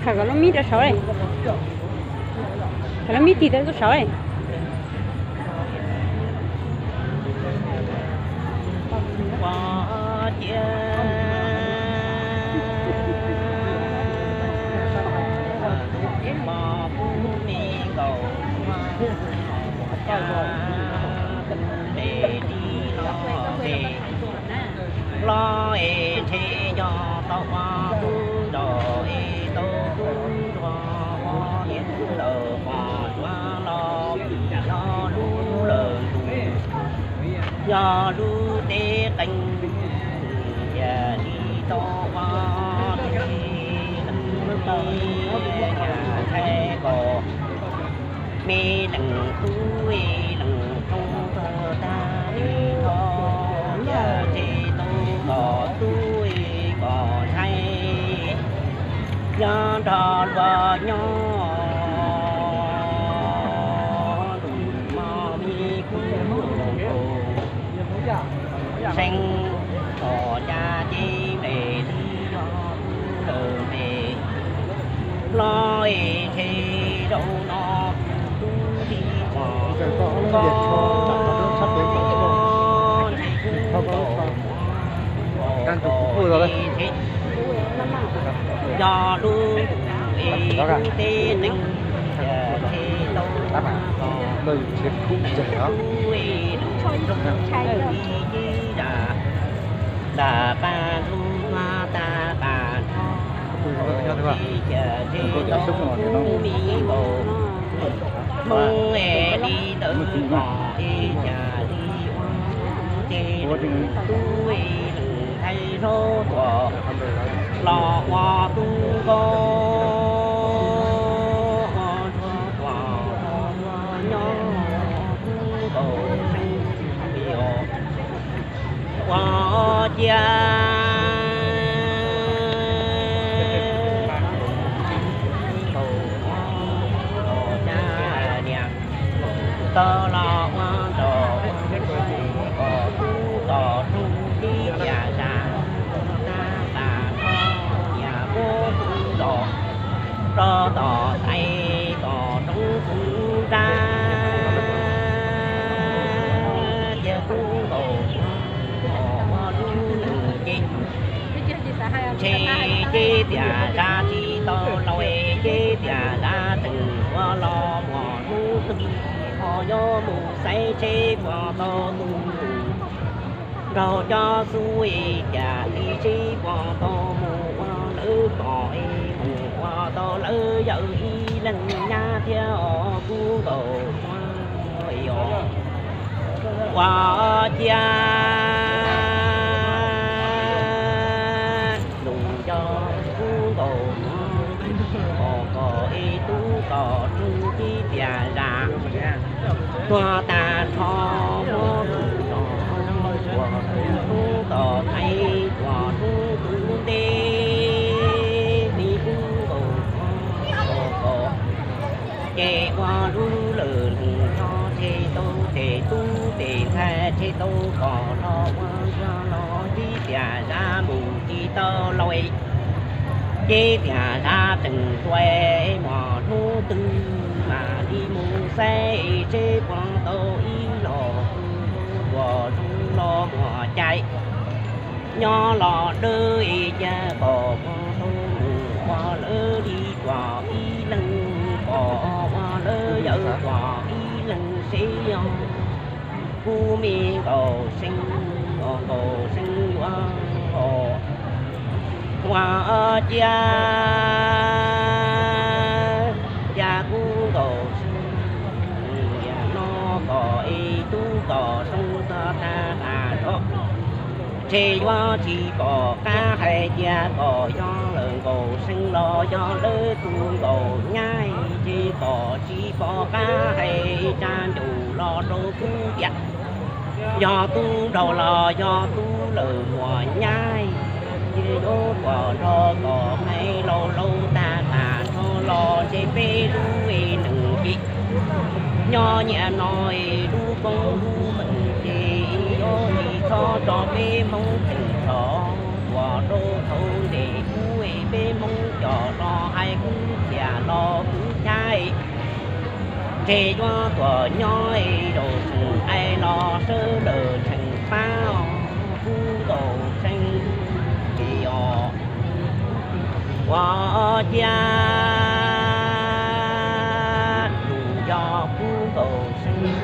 Tham kom lub mib rau saud, tham lub mib tig rau saud. Ua ciav, ua kuv me nkaus, ua cas tus nres li los nres, los es ntshe yog tau ua tub nrog es tau tub nrog ua niam tub lawm pom suav los vim yog lub lawm ntus, yog lub teb qees, yam li tau ua teb qees, yam ntshai kom me leej tub leej tub tag li tho, yam tsis tau kom tub kom ntshai, yog nrog luag nyob lus mog me kub seev, tom cas ces nres li yog lub lawm nres, los es ntshe zaum no tub tib txog koj, ntshe kub nkaus, ntshe yog lub ntuj es lub teb qees, ntshe tau kom tub es ntshai li ces zam, ntam qab ntug mas tas qab nrho, ntshe tau kuv me nkaus, Hmoob es li ntawd los es cas li ua ces tub es leej ntxhais hlob tuaj los ua tub nkaus, ua ntsuag tuaj los ua nyob tub nkaus seev li os. Ua ciav, ua cas niam tau los ua nraug, kom tub kom roog tib tiam zam, tab tas koj niam muab kuv nrog rau tom tais kom roob kuv nrab, cia kuv nkaus ua lub neej ces ntshe ces tiam zab tsis tau laus, ces tiam zab tseem ua los muaj hnub twg ho yuav mus saib seb puas tau tus nraug cov xub, cas li seb puas tau mus ua lawv pom, mus ua tau lawv yawm ib leeg nyab thiab os kuv nkaus. Ua ciav lus nco kuv nkaus, kom kom es tub kom roog tib tiam zam, tuag tas nrho muab tus tod, ua tus tub tom tais, ua tus tub nte, me tub nkaus, kom kom ces ua lub lawm ntuj nrho, tseg tau tes tub tes ntxhais, tseg tau kom los ua ntsog los tib tiam zab mus tsis tau laus, ces tiam zab tseem tuaj, muaj hnub twg mam li mus saib seb puas tau ib los, ua zoo los muaj cai nyob los dawb, cia kom puas tau mus ua lawv li kom ib leeg, kom ua lawv yawm kom ib leeg seb yog kuv me nkaus seev, nkaus seev yuav ua ciav, cia kuv nkaus seev, no kom es tub kom roog tag tas tas nrho, ntshe yuav tsis pom qab hais tias kom yog lawm nkaus seev los yog lawv tus nkaus nyab, ntshe kom tsis pom qab hais tsa ncuj los rau kuv tias yog tub nraug los yog tub lawm muaj nyab, ces yuav kom nrog kom hais laus laus tag tas nrho los ntshe peb lub neej ces nyob niaj no es lub koob lub meej ces yuav tsis txhob tso peb Hmoob tseem tso, ua rau thaum ntej Los hais kuv txiam los kuv chaw, ntshe yuav tuaj nyob zaum tseem aim los sawv daws tseem pab kuv nkaus seev os. Ua cia tus yog kuv nkaus seev,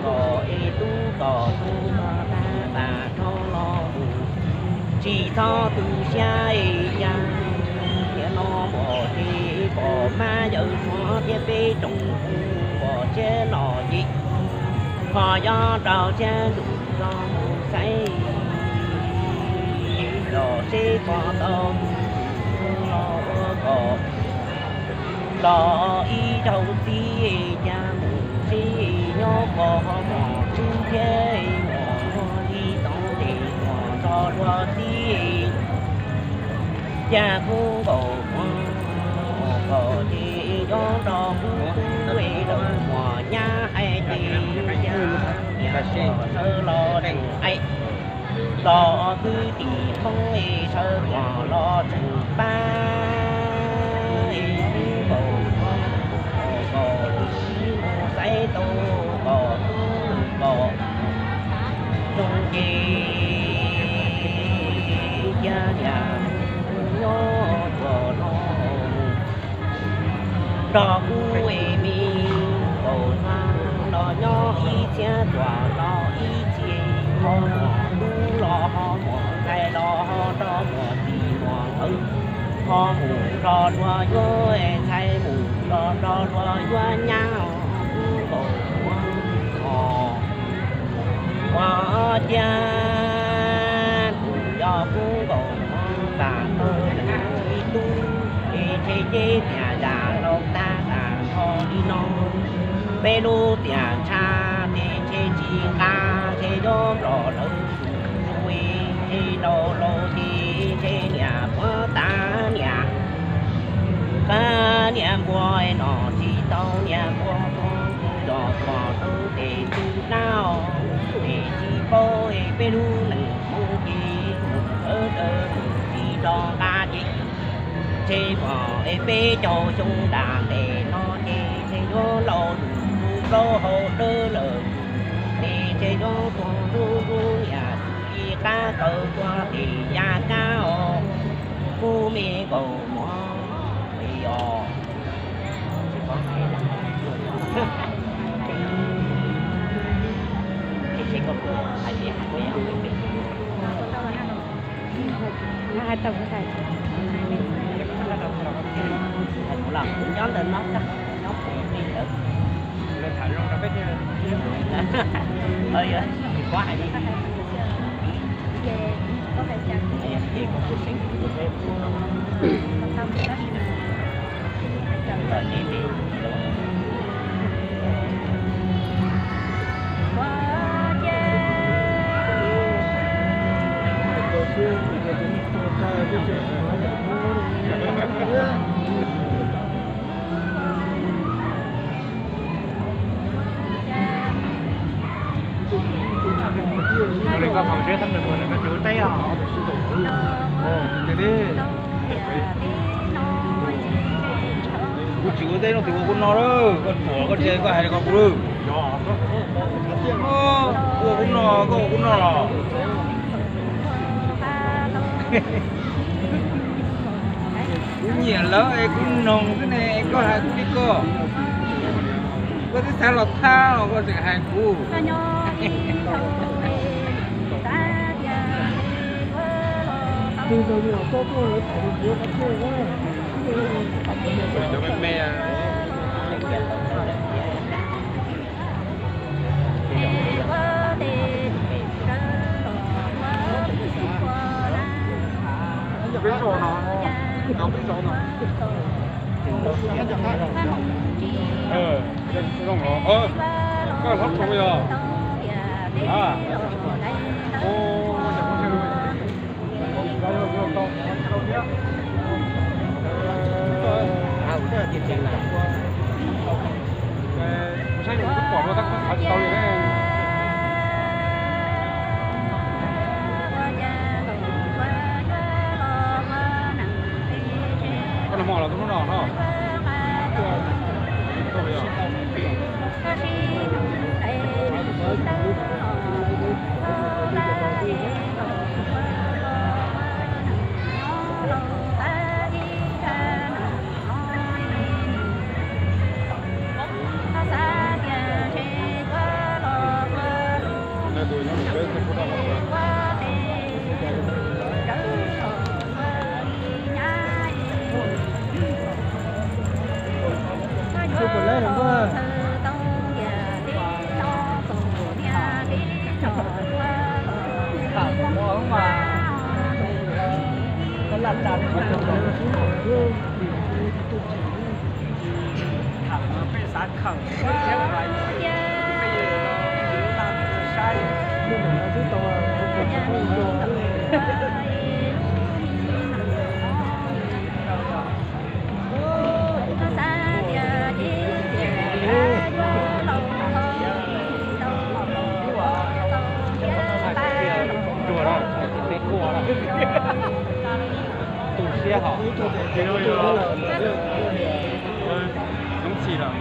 kom es tub kom tub los tag tas rho los mus, tsis txhob tu siab es cas tiam no pom ces pom mab yawm suav thiab peb tsoom kuv pom siab los ces ho yuav rau siab ntuj rau mus xaiv los seb puas tau tus los ua kom los ib zaug txiv cas mus seb nyob puas ho mos tub thiab mos muag li tau ces mos tso dua txiv. Cas kuv nkaus muag kom ces nyob nrog kuv tub es lawm muas nyab hais ces cas niam sawv los dees aim los kwv tij Hmoob es sawv muas los tseem pab es kuv nkaus muag kom xaiv tau kom tub kom zoo ces cas niam kuv nyob tuaj los mus nrog kuv es me nkaus txog los nyob ib txhiab tuaj los ib txhiab, ho muas tub los ho muas ntxhais los ho nrog muas txiv muas nkawd ho mus nrog luag yuav ntxhais mus nrog nrog luag yuav nyab kuv nkaus muag os. Ua cas kuv yog kuv nkaus muag tas tau leej ib tug es ntshe ces tiam yam laus tag tas ho li no, peb lub tiam ntsha ces ntshe tsis nqa ntshe yuav nplog lawv tus es ntshe laus laus ces ntshe niam puav tas niam qab niam npua no tsis tau niam npua tuag tus zos tuag rau tes tus dab os, es tsis paub es peb lub neej mus ces mus sawv daws mus tsis nrog nqa ces ntshe muaj es peb caug xyoo nram ntej no ces ntshe yuav laus lus tus plaub hau dawb lawm, ces ntshe yuav tuag nrub nrub niam xwm ib qab kaw tuag tim yav kab os, kuv me nkaus muag os. Nyob ntawm no, nyob pem ntawd. Tsis paub hais li. Koj li koj hais seb thab nws puas nws koj tsis ua teb os. Kuv tsis ua teb no tus ua kuv no lawm, koj ruam koj ntse koj hais li ko kuv lawm. Ua kuv no, koj ua kuv no los. Kuv nyiam lawv es kuv noog xwb ne, koj hais kuv li ko. Koj twb xav los thab los koj tseem hais kuv. Peb zaum no, no peb zaum no. Zoo no, koj hlob tshua yog. Kuv saib yus kuv pom dua tab kuv xav tsis tau li ne. Tu siab hos. Hnub txhis lawm.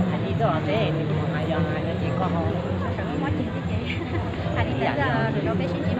Hais li tuaj los teb, nws kuj hais yog hais no ces koj ho sawv muab ceg thiab ces hais li ntawd xwb, rau peb sib ntsib